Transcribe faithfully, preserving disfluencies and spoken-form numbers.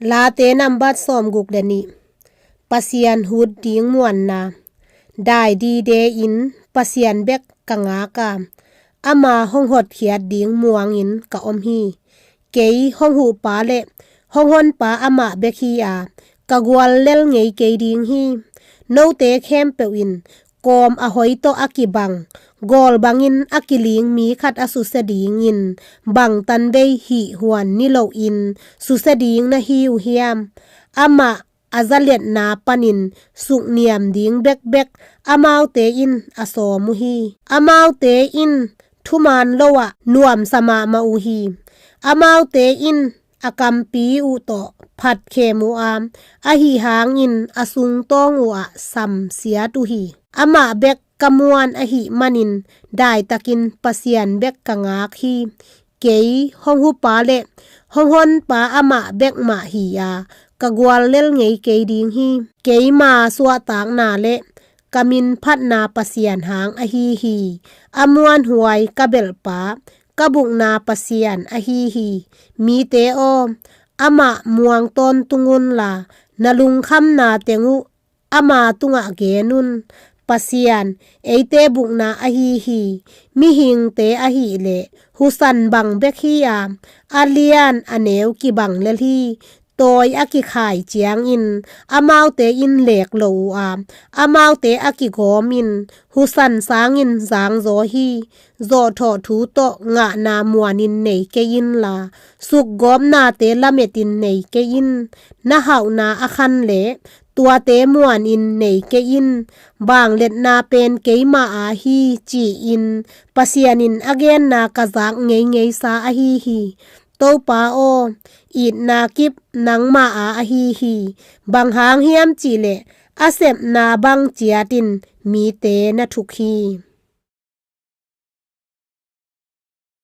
Late nambat sawmguk le nih. Pasian hut ding muanna. Dai dide in Pasian bek ka ngak a, ama hong hotkhiat ding muangin ka om hi. Kei hong huhpa le hong honpa amah bek hi a, ka gual lel ngei kei ding hi. Note khempeuh in kawm a hoi tawh a kibang, gawl bangin a kiling mi khat a susia dingin bangtan vei hih huan ni loin susia ding na hi uh hiam? Amah a zaliatna panin sukniam ding bekbek amaute in a sawm uh hi. Amaute in thuman lo ah nuamsa mahmah uh hi. Amaute in a kampi uh tawh phatkhem uh a, ahi hangin a sungtawng uh ah samsiat uh hi. Amah bek ka muan ahih manin daitakin Pasian bek ka ngak hi. Kei hong hupa le hong honpa amah bek mah hi a, ka gual lel ngei kei ding hi. Keima suahtakna le ka minphatna Pasian hang ahi hi. A muanhuai ka belhpa, ka bukna Pasian ahi hi. Mite aw, amah muang tawntung unla, na lungkhamna teng uh ama tungah gen un. Pasian, eite bukna ahi hi. Mihingte ahih leh husan bang bek hi a, a lian a neu kibang lel hi. Tawi a kikhai ciangin amaute in lek lo uh a, amaute a kigawm in husan sangin zangzaw hi. Zawhthawh thu tawh ngahna muanin nei kei inla, sukgawpnate lametin nei kei in. Na hauhna a khan le tuate muanin nei kei in. Vangliatna pen keima a hi, ci-in Pasian in a genna ka zak ngeingeisa ahi hi. Topa aw, itna kip nangma a ahi hi. Bang hang hiam cihleh a sepna bang ciatin mite na thuk hi.